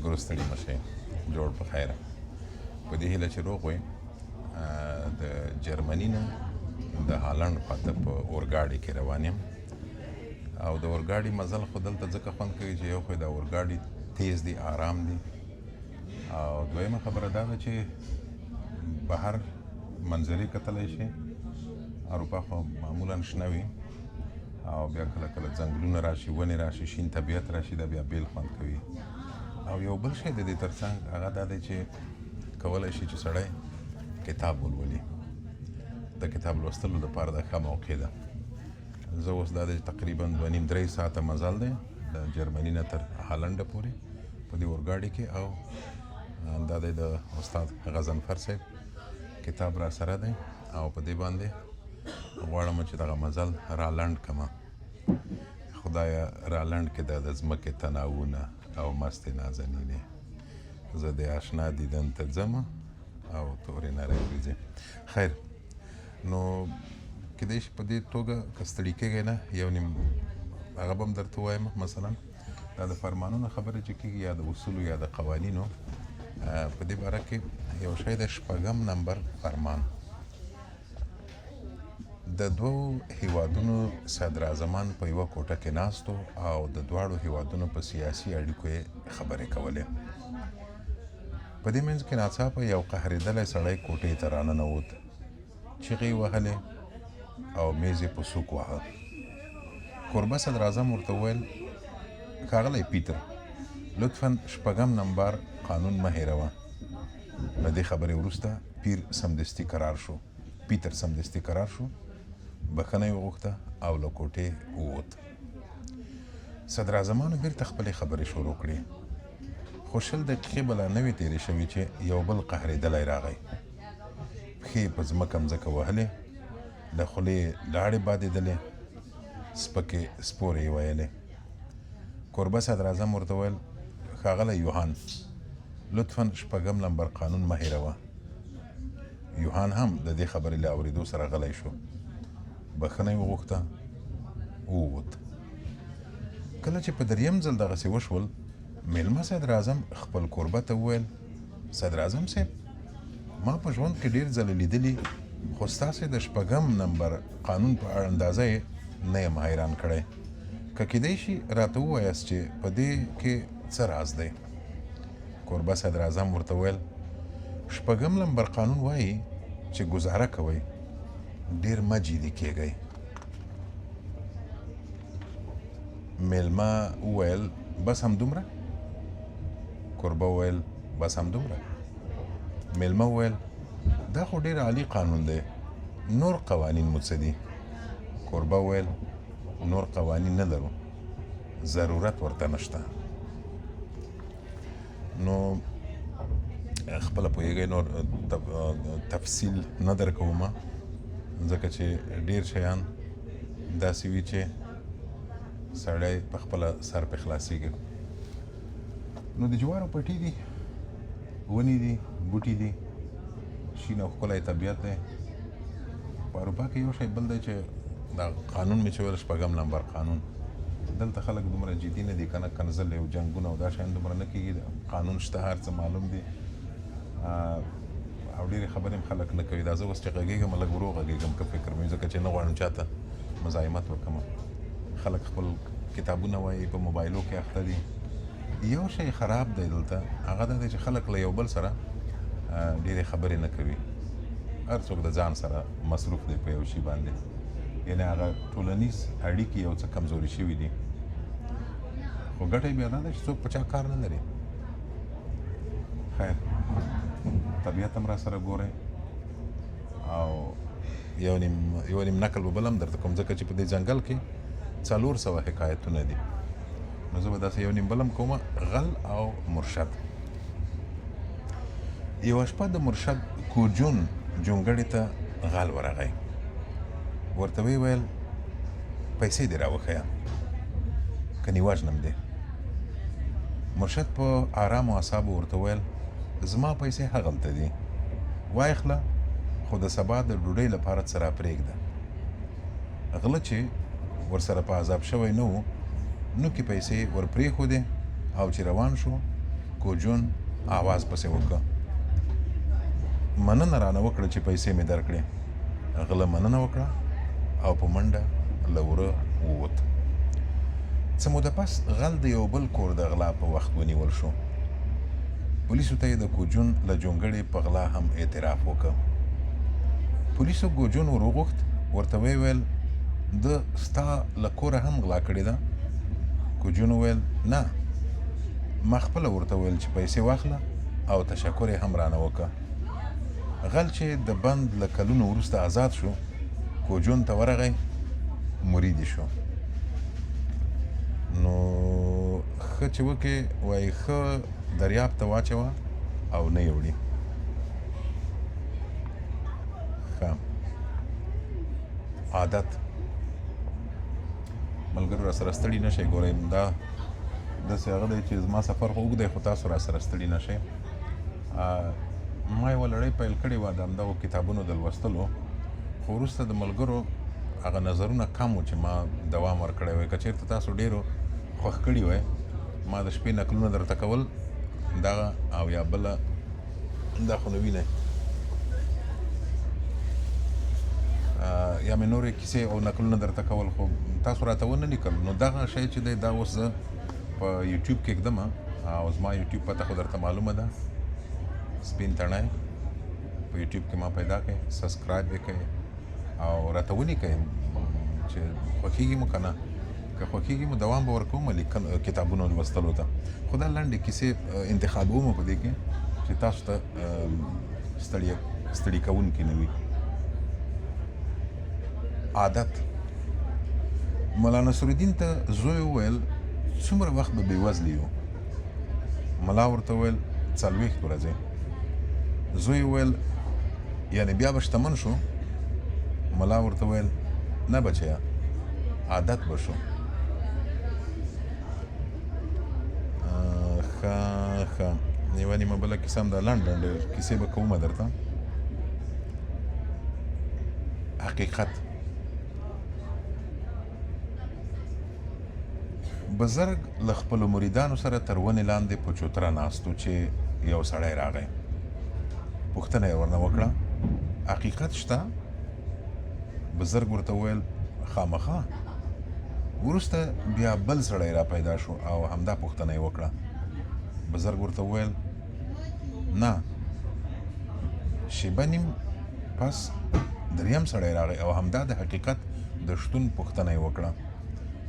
ملګرو ستړي مه شئ، جوړ په خیره. په دې هیله چې روغ وئ. د جرمني نه د هالنډ خواته په اورګاډي کې روان یم او د اورګاډي مزل خو دلته ځکه خوند کوي چې یو خو د اورګاډي تیز دی، آرام دی، او دویمه خبره دا ده چې بهر منظرې کتلی شي. اروپا خو معمولا شنه وي او بیا کله کله ځنګلونه راشي، ونې راشي، شین طبیعت راشي، دا بیا بیل خوند کوي. او یو بل شی د دې ترڅنګ هغه دا دی چې کولی شي چې سړی کتاب ولولي. د کتاب لوستلو لپاره دا ښه موقع ده. زه اوس دا دی تقریبا 2.5-3 ساعته مزل دی د جرمني نه تر هالنډه پورې په دې اورګاډي کې، او دا دی د استاد غضنفر صاحب کتاب را سره دی او په دې باندې غواړم چې دغه مزل را لنډ کړم. خدایه را لنډ کې دا د ځمکې تناوونه او مستې نازنینې، زه د آشنا دیدن ته ځم او تورې نرۍ وریځې. خیر، نو کېدای شي په دې توګه که ستړي کېږئ نه، یو نیم هغه به هم درته ووایم. مثلا دا د فرمانونو خبرې چې کېږي یا د اصولو یا د قوانینو په دې باره کې یو شی د شپږم نمبر فرمان. د دوو هیوادونو صدراعظمان په یوه کوټه کې ناست وو او د دواړو هیوادونو په سیاسي اړیکو یې خبرې کولې. په دې منځ کې ناڅاپه یو قهرېدلی سړی کوټې ته راننوت، چیغې یې وهلې او میز یې په سوک واهه. کوربه صدراعظم ورته وویل، ښاغلی پیتر، لطفاً شپږم نمبر قانون مه هېروه. له دې خبرې وروسته پیر سمدستي کرار شو. پیتر سمدستي کرار شو، بښنه یې وغوښته او له کوټې ووت. صدراعظمانو بیرته خپلې خبرې شروع کړې، خو 20 دقیقې به لا نه وې تېرې شوې چې یو بل قهرېدلی راغی. پښې یې په ځمکه مځکه وهلې، له خولې یې لاړې بادېدلې، سپکې سپورې یې ویلې. کوربه صدراعظم ورته وویل، ښاغلی یوهان، لطفاً شپږم لمبر قانون مه هېروه. یوهان هم د دې خبرې له اورېدو سره غلی شو، بښنه یې وغوښته، ووت. کله چې په دریم ځل دغسې وشول، مېلمه صدراعظم خپل کوربه ته وویل، صدراعظم صاحب، ما په ژوند کې ډېر ځله لیدلي، خو ستاسې د شپږم نمبر قانون په اندازه یې نه یم حیران کړی. که کېدای شي راته ووایاست چې په دې کې څه راز دی؟ کوربه صدراعظم ورته وویل، شپږم لمبر قانون وايي چې ګوزاره کوئ، ډېر مه جدي کېږئ. مېلمه وویل، بس همدومره؟ کوربه وویل، بس همدومره. مېلمه وویل، دا خو ډېر عالي قانون دی، نور قوانین مو څه دي؟ کوربه وویل، نور قوانین نه لرو، ضرورت ورته نشته. نو خپله پوهېږئ، نور تفصیل نه درکوم، ځکه چې ډېر شیان داسې وي چې سړی په خپله سر پې خلاصېږي. نو د جوارو پټي دي، ونې دي، بوټي دي، شین او ښکلی طبیعت دی. په اروپا کې یو شی بل دی چې دا قانون مې چې ویل، شپږم نمبر قانون، دلته خلک دومره جدي نه دي، که نه کنځلې او جنګونه او دا شیان دومره نه کېږي. قانون شته، هر څه معلوم دي او ډېرې خبرې هم خلک نه کوي. دا زه اوس چې غږېږم، لږ ورو غږېږم که فکر مې، ځکه چې نه غواړم چا ته مزاحمت وکړم. خلک خپل کتابونه وایي، په موبایلو کې اخته دي. یو شی خراب دی دلته، هغه دا دی چې خلک له یو بل سره ډېرې خبرې نه کوي. هر څوک د ځان سره مصروف دی په یو شي باندې، یعنې هغه ټولنیز اړیکې یو څه کمزوري شوي دي. خو ګټه یې بیا دا ده چې څوک په چا کار نه لري. خیر، طبیعت هم را سره ګورئ او یو نیم نقل به بل هم درته کوم، ځکه چې په دې ځنګل کې 400 حکایتونه دي، نو زه به داسې یو نیم بل هم کوم. غل او مرشد. یوه شپه د مرشد کوجون جونګړې ته غل ورغی، ورته ویې ویل، پیسې دې راوښیه کني وژنم دې. مرشد په آرامو اعصابو ورته وویل، زما پیسې هغلته دي، وایخله، خو د سبا د ډوډۍ لپاره څه راپرېږده. غله چې ورسره په عذاب شوی نه و، نوکې پیسې ورپرېښودې او چې روان شو، کوجون آواز پسې وکړ، مننه رانه وکړه چې پیسې مې درکړې. غله مننه وکړه او په منډه له وره ووت. څه موده پس غل د یو بل کور د غلا په وخت ونیول شو. پولیسو ته یې د کوجون له جونګړې په غلا هم اعتراف وکړ. پولیسو ګوجون ور وغوښت، ورته ویې ویل، ده ستا له کوره هم غلا کړې ده؟ کوجون وویل، نه، ما خپله ورته وویل چې پیسې واخله او تشکر یې هم رانه وکړ. غل چې د بند له کلونو وروسته ازاد شو، کوجون ته ورغی، مرید یې شو. نو ښه چې وکې، وایي ښه دریاب ته واچوه او نه یې وړي. ښه عادت. ملګرو را سره ستړي نه شئ، ګورئ دا داسې هغه دی چې زما سفر خو اوږد دی، خو تاسو را سره ستړي نه شئ. ما یوه لړۍ پیل کړې وه د همدغو کتابونو د لوستلو، خو وروسته د ملګرو هغه نظرونه کم وو چې ما دوام ورکړی وای. که چېرته تاسو ډېرو خوښ کړي وای، ما د شپې نکلونه درته کول دغه او یا بله، دا خو نو وینئ، یا مې نورې کیسې او نکلونه درته کول، خو تاسو راته ونه لیکل. نو دغه شی چې دی دا اوس زه په یوټیوب کې ږدم، او زما یوټیوب پته خو درته معلومه ده، سپین تڼی په یوټیوب کې ما پیدا کړئ، سبسکرایب یې کړئ او راته ولیکئ چې خوښیږي مو که نه. که خوښیږي مو دوام به ورکوم لیکل کتابونو لوستلو ته، خو دا لنډې کیسې انتخابوم په دې کې چې تاسو ته ستړي کوونکي نه وي. عادت. ملا نصرالدین ته زوی وویل، څومره وخت به بېوزلي یو؟ ملا ورته وویل، 40 ورځې. زوی وویل، یعنې بیا به شتمن شو؟ ملا ورته وویل، نه بچیه، عادت به شو. ښه ښه، یوه نیمه بله کیسه هم ده، لنډ لنډ کیسې به کومه درته. حقیقت. بزرګ له خپلو مریدانو سره تر ونې لاندې په چوتره ناست و چې یو سړی راغی. پوښتنه یې ورنه وکړه، حقیقت شته؟ بزرګ ورته وویل، خامخا. وروسته بیا بل سړی را پیدا شو او همدا پوښتنه یې وکړه. بزرګ ورته وویل، نه. شیبه نیم پس دریم سړی راغی او همدا د حقیقت د شتون پوښتنه یې وکړه.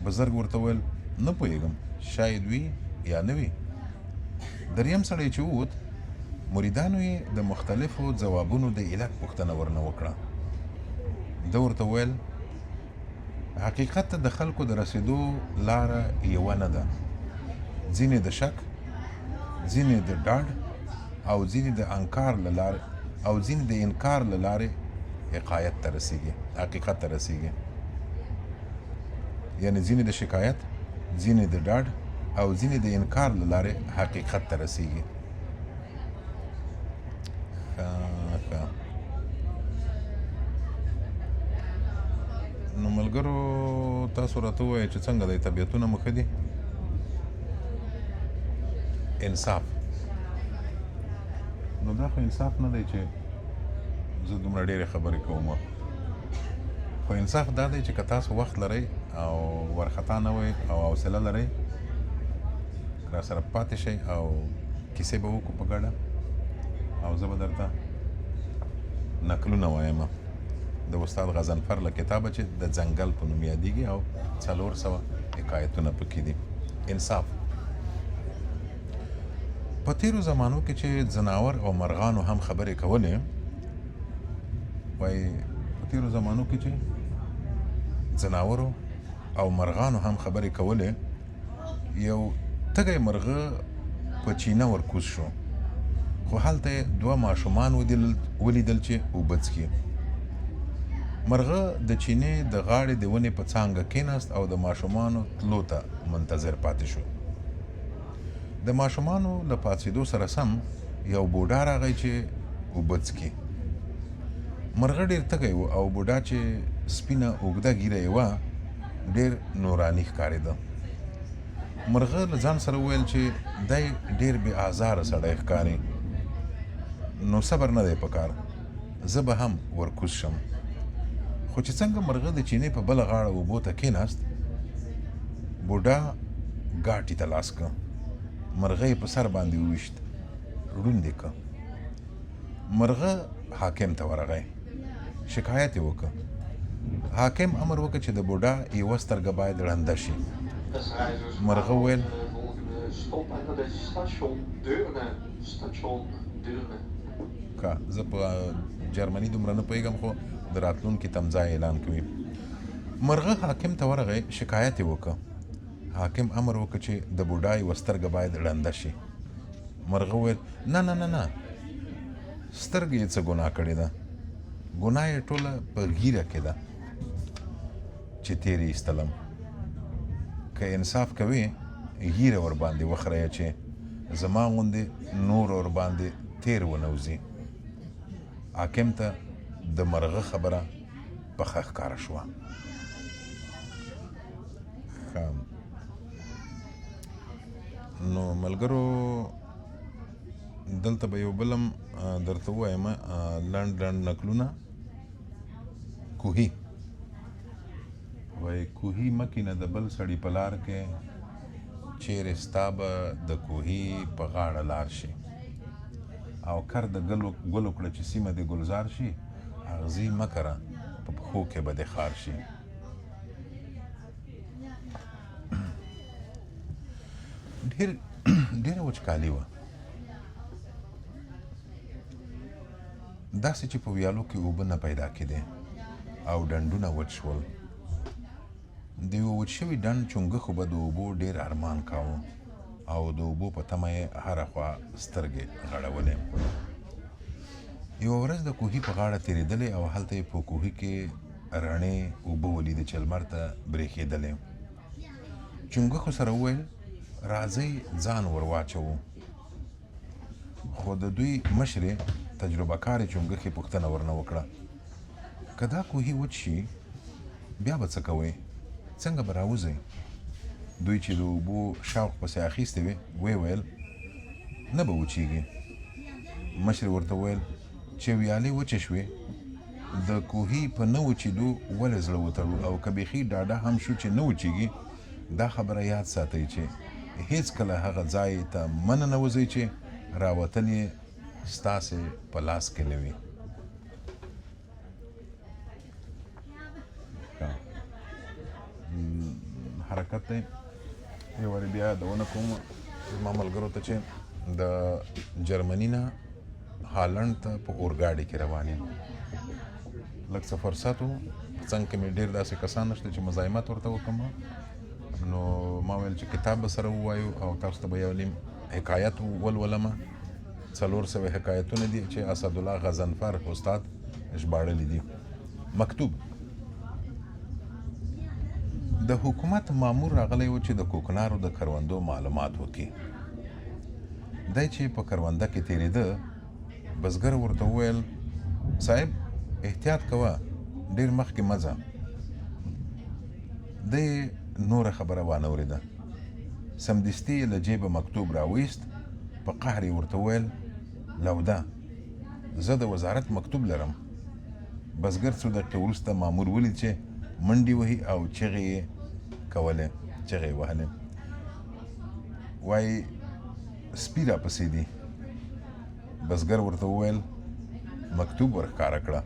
بزرګ ورته وویل، نه پوهېږم، شاید وي یا نه وي. دریم سړی چې ووت، مریدانو یې د مختلفو ځوابونو د علت پوښتنه ورنه وکړه. ده ورته وویل، حقیقت ته د خلکو د رسېدو لاره یوه نه ده. ځینې د شک، ځینې د ډاډ او ځینې د انکار له لارې او ځینې د انکار له لارې حقایت ته رسېږي، حقیقت ته رسېږي. یعنې ځینې د شکایت، ځینې د ډاډ او ځینې د انکار له لارې حقیقت ته رسېږي. ښه ښه، نو ملګرو تاسو راته ووایئ چې څنګه دی، طبیعتونه مو ښه دي؟ انصاف. نو دا خو انصاف نه دی چې زه دومره ډېرې خبرې کوم، خو انصاف دا دی چې که تاسو وخت لرئ او ورخطا نه وئ او حوصله لرئ، را سره پاتې شئ او کیسې به وکړو په ګډه، او زه به درته نکلونه وایم د استاد غضنفر له کتابه چې د ځنګل په نوم یادېږي او 400 حکایتونه پکې دي. انصاف. په تیرو زمانو کې چې ځناور او مرغانو هم خبرې کولې، وایي په تیرو زمانو کې چې ځناورو او مرغانو هم خبرې کولې، یو تږی مرغه په چینه ورکوز شو، خو هلته یې دوه ماشومان ولیدل چې اوبه څښي. مرغه د چینې د غاړې د ونې په څانګه کېناست او د ماشومانو تلو ته منتظر پاتې شو. د ماشومانو له پاڅېدو سره سم یو بوډا راغی چې اوبه څکي. مرغه ډېر تږی و او بوډا چې سپینه اوږده ږیره یې وه، ډېر نوراني ښکارېده. مرغه له ځان سره وویل چې دی ډېر بې آزاره سړی ښکاري، نو صبر نه دی پکار، زه به هم ورکوز شم. خو چې څنګه مرغه د چینې په بله غاړه اوبو ته کېناست، بوډا ګاټي ته لاس کړ، مرغه یې په سر باندې وویشت، ړوند یې کړ. مرغه حاکم ته ورغی، شکایت یې وکړ. حاکم امر وکړ چې د بوډا یوه سترګه باید ړنده شي. مرغه وویل. که زه په جرمني دومره نه پوهېږم خو د راتلونکي تمځای اعلان کوي. مرغه حاکم ته ورغی، شکایت یې وکړ. حاکم امر وکړ چې د بوډا یوه سترګه باید ړنده شي. مرغه وویل، نه نه نه نه، سترګې یې څه ګناه کړې ده؟ ګناه یې ټوله په ږیره کې ده چې تېر یې ایستلم. که انصاف کوې ږیره ورباندې وخریه چې زما غوندې نور ورباندې تېر ونه وځي. حاکم ته د مرغه خبره پخه ښکاره شوه. ښه نو ملګرو دلته به یو بلم درته ووایم لنډ لنډ نکلونه. کوهی وای کوهی مکینه د بل سړي په لار کې، چیرې ستا به د کوهی په غاړه لار شي، او کر د ګلو کړه چې سیمه دې ګلزار شي، اغزي مه کره په پښو کې به دې خار شي. ډېر ډېره وچکالي وه، داسې چې په ویالو کې اوبه نه پیدا کېدې او ډنډونه وچ شول. د یوه وچ شوي ډنډ چونګښو به د اوبو ډېر ارمان کاوه او د اوبو په تمه یې هره خوا سترګې غړولې. یوه ورځ د کوهي په غاړه تېرېدلې او هلته یې په کوهي کې رڼې اوبه ولیدې چې لمر ته برېښېدلې. چونګښو سره وویل، راځئ ځان ور واچوو. خو د دوی مشرې تجربه کارې چونګښې پوښتنه ورنه وکړه، که دا کوهی وچ شي بیا به څه کوئ؟ څنګه به راوځئ؟ دوی چې د اوبو شوق پسې اخیستې وې، ویې ویل، نه به وچیږي. مشرې ورته وویل، چې ویالې وچې شوې، د کوهي په نه وچېدو ولې زړه وتړو او که بیخي ډاډه هم شو چې نه وچېږي، دا خبره یاد ساتئ چې هېڅکله هغه ځای ته مه ننوځئ چې راوتل یې ستاسې په لاس کې نه وي. حرکت دی. یو وارې بیا یادونه کوم زما ملګرو ته چې د جرمني نه هالنډ ته په اورګاډي کې روان یم. لږ څه فرصت و، په څنګ کې مې ډېر داسې کسان نشته چې مزاحمت ورته وکړم، نو ما ویل چې کتاب به سره ووایو او تاسو ته به یو نیم حکایت ولولم. 400 حکایتونه دي چې اسدالله غضنفر استاد ژباړلي دي. مکتوب د حکومت مامور راغلی و چې د کوکنارو د کروندو معلومات وکړي. دی چې په کرونده کې تېرېده، بزګر ورته وویل، صاحب احتیاط کوه، ډېر مخکې مه ځه. ده یې نوره خبره وانه ورېده. سمدستي یې له جېبه مکتوب راوایست، په قهر یې ورته وویل، لوده، زه د وزارت مکتوب لرم. بزګر څو دقیقې وروسته مامور ولید چې منډې وهي او چغې یې کولې، چغې یې وهلې. وایي سپي راپسې دي. بزګر ورته وویل، مکتوب ورښکاره کړه.